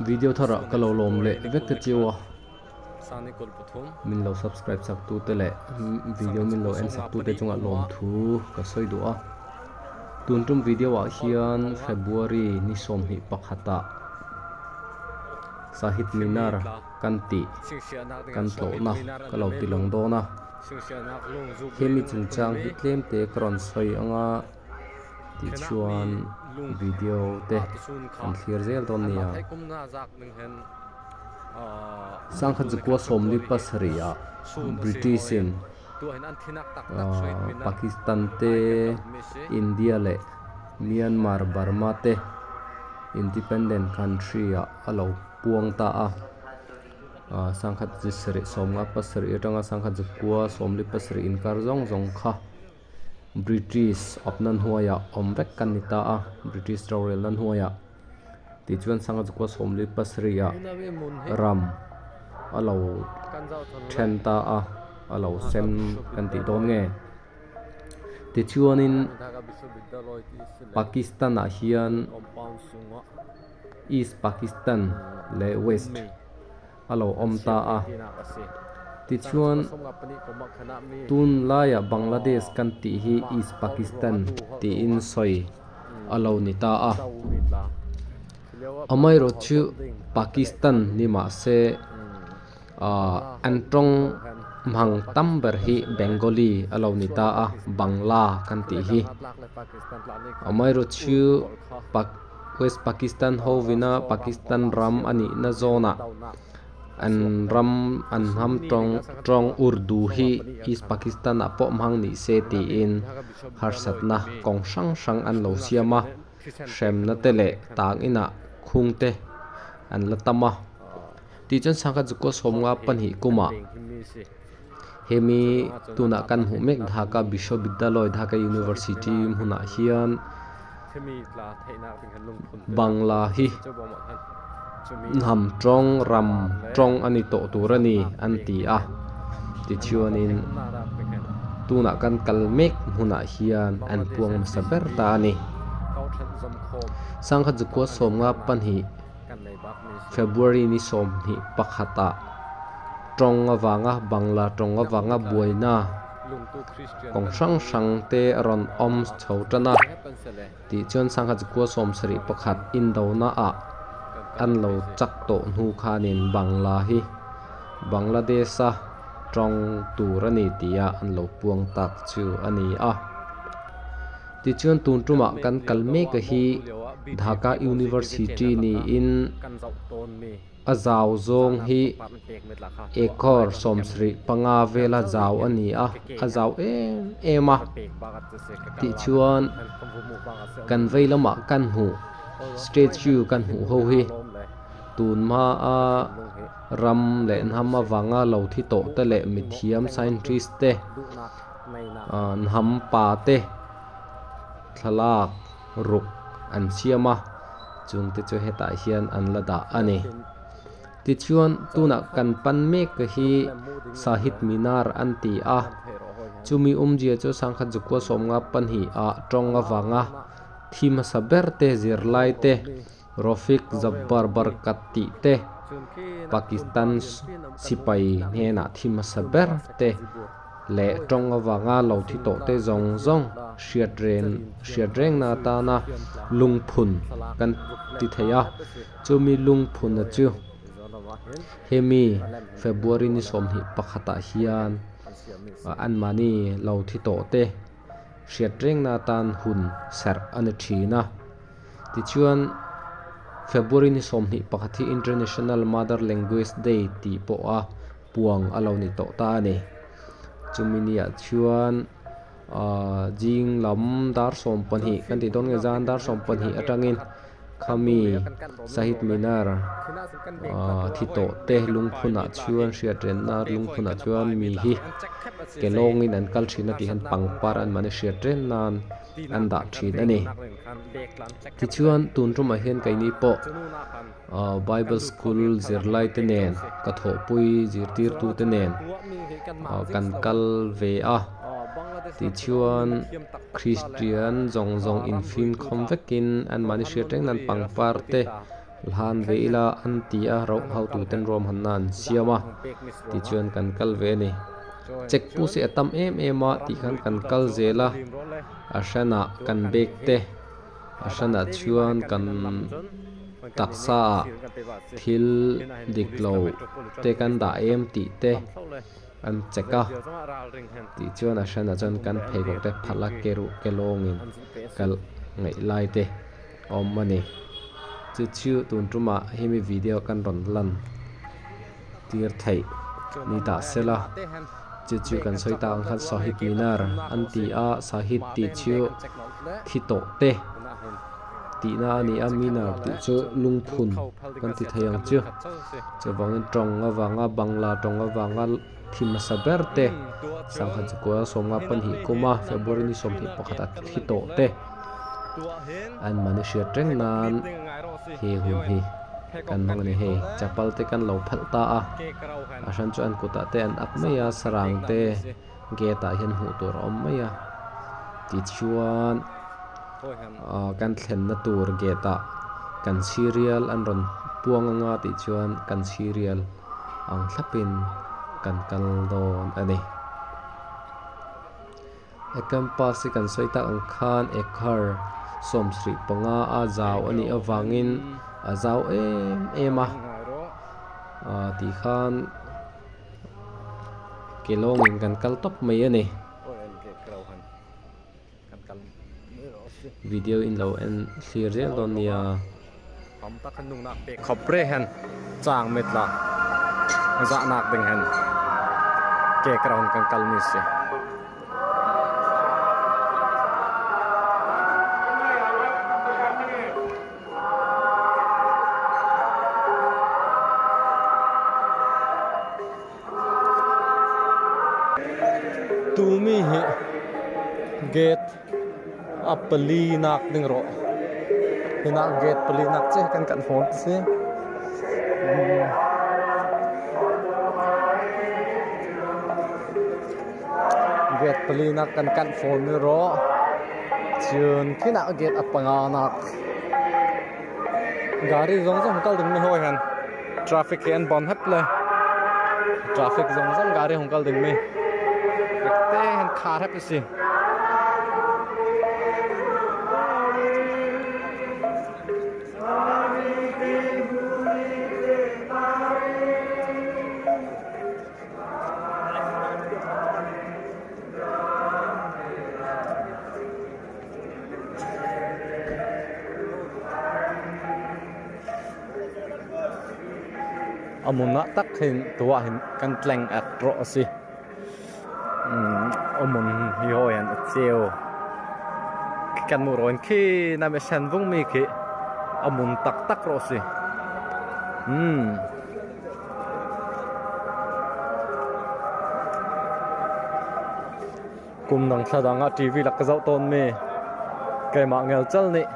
Video tharah ka lo lawm leh vek ta chiu a, min lo subscribe sak tu te leh video min lo en sak tu te chungah lawmthu ka sawi duh a. Tun tum video ah hian February ni 21 ah Sahid Minar kan tih kan tlawhna ka lo ti lang dawn a. Hemi chungchang hi tlem te ka rawn sawi anga tichuan video te kan thlir zel dawn nia. Sangkhat zakua 77 ah British in Pakistan te India leh Myanmar Burma te independent country ah a lo puang ta a. 1777 atanga 1947 inkar zawng zawng kha British awpna hnuaiah awm vek kan ni ta a, British rorelna hnuaiah tichuan 1947 ah ram a lo then ta a, a lo sem kan tih dawn nge. Tichuanin Pakistan ah hian. East Pakistan leh West a lo awm ta a. Tichuan, tunlaiah Bangladesh kan tih hi East Pakistan tiin sawi a lo ni ta a. Amaherawhchu Pakistan ni mah se an tawng hmang tam ber hi Bengali a lo ni ta a, Bangla kan tih hi. Amaherawhchu Pak. West Pakistan hovina Pakistan ram a nihna zawnah an ram an hnam tawng tawng Urdu hi East Pakistan ah pawh hmang nih se tiin harsatna kawng hrang hrang an lo siam a, hremna te leh tang inah khung te an la tam a. Tichuan sangkhat zukua 52 kumah hemi tunah kan hmuh mek Dhaka Bishwabidyalaya Dhaka University hmunah hian Bangla hi hnam tawng ram tawng a ni tawh tur a ni an ti a tichuanin tunah kan kal mek hmunah hian an puang hmasa ber ta a ni. 1952 February ni 21 ah tawng avanga Bangla tawng avanga buaina kawng hrang hrang te a rawn awm chho tan a tih chuan 1971 indona ah an lo chak tawh hnu khanin Bangla hi Bangladesh a tawng tur a ni tih a an lo puang tak chu a ni a. Tichuan tun tumah kan kal mek a hi Dhaka University niin a zau zawng hi acre 75 vela zau a ni a, a zau em em a. Tichuan kan vei lamah kan hmuh statue kan hmuh ho hi tun hmaa ram leh hnam avanga lo thi tawh te leh mithiam scientist te hnam pa te thlalak ruk an siam a chungte chu hetah hian an la dah a ni. Tichuan tunah kan pan mek hi Sahid Minar an ti a, chumi awmzia chu 1952 ah tawng avanga thi hmasa ber te zirlai te Rafiq Jabbar Barkat tih te Pakistan sipai hnenah thi hmasa ber te leh tawng avanga lo thi tawh te zawng zawng hriat ren hriat rengna atana lungphun kan ti thei a, chumi lungphuna chu hemi February ni 21 ah hian anmahni lo thi tawh te hriat rengna atan hun serh a ni thin a. Tichuan February ni 21 hi International Mother Language Day tih pawha puang a lo ni tawh ta a ni. Chumi niah chuan ahh zing lam dar 12 kan tih dawn nge zan dar 12 atangin khami Sahid Minar ahh thi tawh te lungphunah chuan hriatrenna lungphunah chuan mi hi ke lawngin an kal thin a tih hian pangpar an mahni hriatren nan an dah thin a ni. Tichuan tun tumah hian keini pawh ahh bible school zirlai te nen ka thawhpui zirtirtu te nen ahh kan kal ve a tichuan Christian zawng zawng infimkhawm vekin anmahni hriat reng nan pangpar te. Hlan ve ila an ti a, rauh hotu ten ruahmanna an siam a, tichuan kan kal ve a ni. Check post hi a tam em em a tih khan kan kal zel a, a hranah kan bag te, a hranah chuan kan taksa ah thil dik lo te kan dah em tih te an check a, tichuan a hranah chuan kan pheikhawk te phalh a ke ruh ke lawngin kal ngaih lai te. Awm a ni. Chu chu tun tumah hemi video kan rawn lan tir theih ni ta sela. Chu chu kan sawi tak ang khan Sahid Minar an ti a, Sahid tih chu thi tawh te tihna a ni a, Minar tih chu lungphun kan ti thei ang chu. Chuvangin tawng avanga Bangla tawng avanga thi hmasa ber te sangha chukua sawmnga pahnih kuma February ni 21 a thi tawh te. An mahni hriat reng nan he hun hi kan hmang a ni hei chapal te kan lo phalh ta a a hran chu an kutah te an ak mai a sarang te gate ah hian hmuh tur a awm mai a tichuan ah kan thlenna tur gate ah kan serial an rawn puang anga tih chuan kan serial ang thlapin kan kal dawn a ni. A campus hi kan sawi tak ang khan acre 75 a zau a nih avangin a zau em em a ah tih khan ke lawngin kan kal tawp mai a ni. Video in lo en thlir zel dawn nia. Tumi hi gate a pali nak ding rawh hina gate pali nak che kan kan hawn ti si gate pali nak kan kan fawn ni rawh cun khina gate a panga nak gari zawng zawng kal ding mi hawi han. Traffic hi an ban hep le traffic zawng zawng gari hung kal ding mi te han khar hep si. A hmun ah tak hin tuah hin kan tleng at rawh a si a hmun hi hawi hin a ceu kan hmuh rawn khi nam i sen vung mi khi a hmun taktak rawh a si Kum dang thla dang ah TV lak ka zoh tawn mi keimah ngelcel nih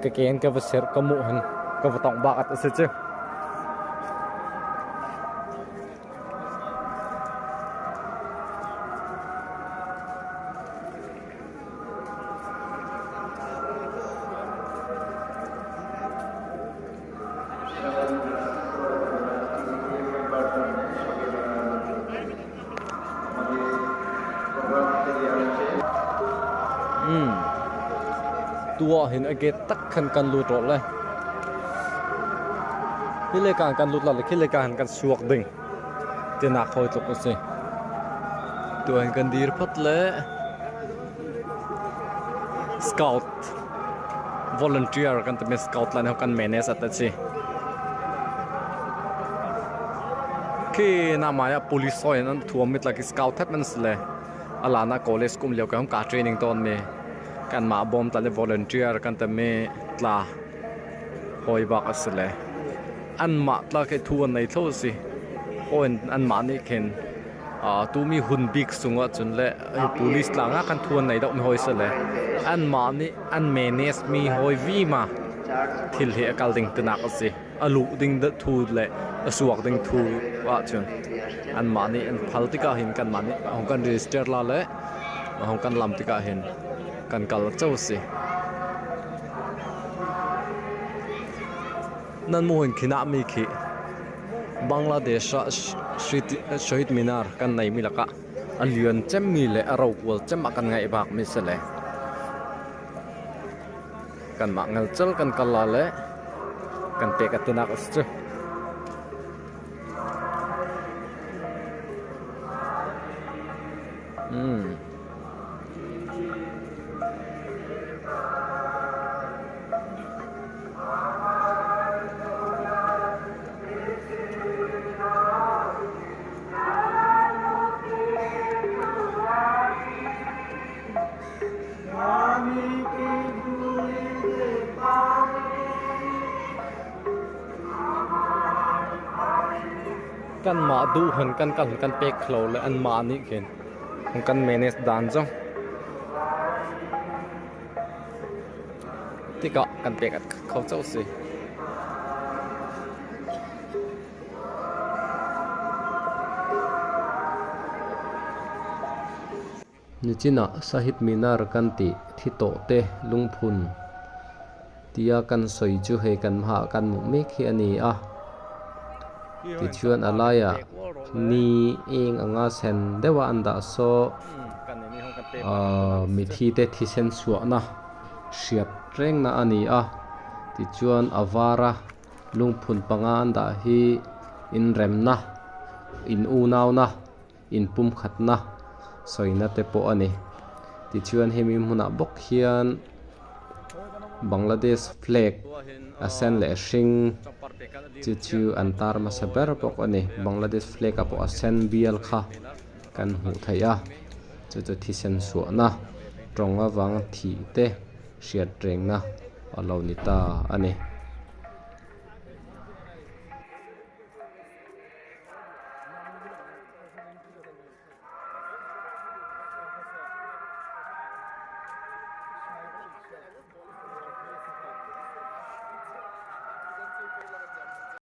ka ken ka va serh ka muh hin ka va tongh bak at a si cu. Tua hin a gate tak khan kan lut rawh le hi le kan kan lut la le khi le kan kan suak ding tinak hawi tluk a si tua hin kan dir phot le scout volunteer kan timi scout lan ho kan manage at a si khi na maya police soi an thuam mit la ki scout thep man sle alana college kum leo ka ka training ton mi kan ma bom tla le volunteer kan timi tla hoi bak asle an ma tla ke thu an nei tho si hoin an ma ni khen tumi hun bik chungah cun le police tlang ah khan thu an nei deuh mi hawi si le anmah nih an manage mi hawi vima thil hi a kal ding tinak a si a luh ding thu le a suak ding thu ahcun anmah nih an phal tikah hin kanmah nih hong kan register la le hong kan lam tikah hin kan kal cho si. Nan mu hin khinah mi khi Bangladesh ah Shahid Minar kan nei mi lakah a lian chem mi leh a rokual chem ah kan ngaih bak mi si le kanmah ngelcel kan kal la le kan pek a tinak a si cu. Umm. Kanmah duh hun kan kal hun kan pek kho lo le anmah nih khin an kan manage dan zong tikah kan pek kho cio si. Nichinah Sahid Minar kan tih thi tawh te lungphun tia kan sawi chu hei kan hmaah kan hmuh mek hi a ni a. Tichuan a laiah ni eng anga sen deuha an dah saw ahh mithi te thisen chhuahna hriat rengna a ni a. Tichuan a vara lungphun panga an dah hi inremna, in unauna. inpumkhatna sawina te pawh a ni. Tichuan hemi hmunah bawk hian Bangladesh flag a sen leh a hring chu chu an tar hmasa ber bawk a ni. Bangladesh flag ah pawh a sen bial kha kan hmuh theih a, chu chu thisen suahna tawng avanga thih te hriat rengna a lo ni ta a ni.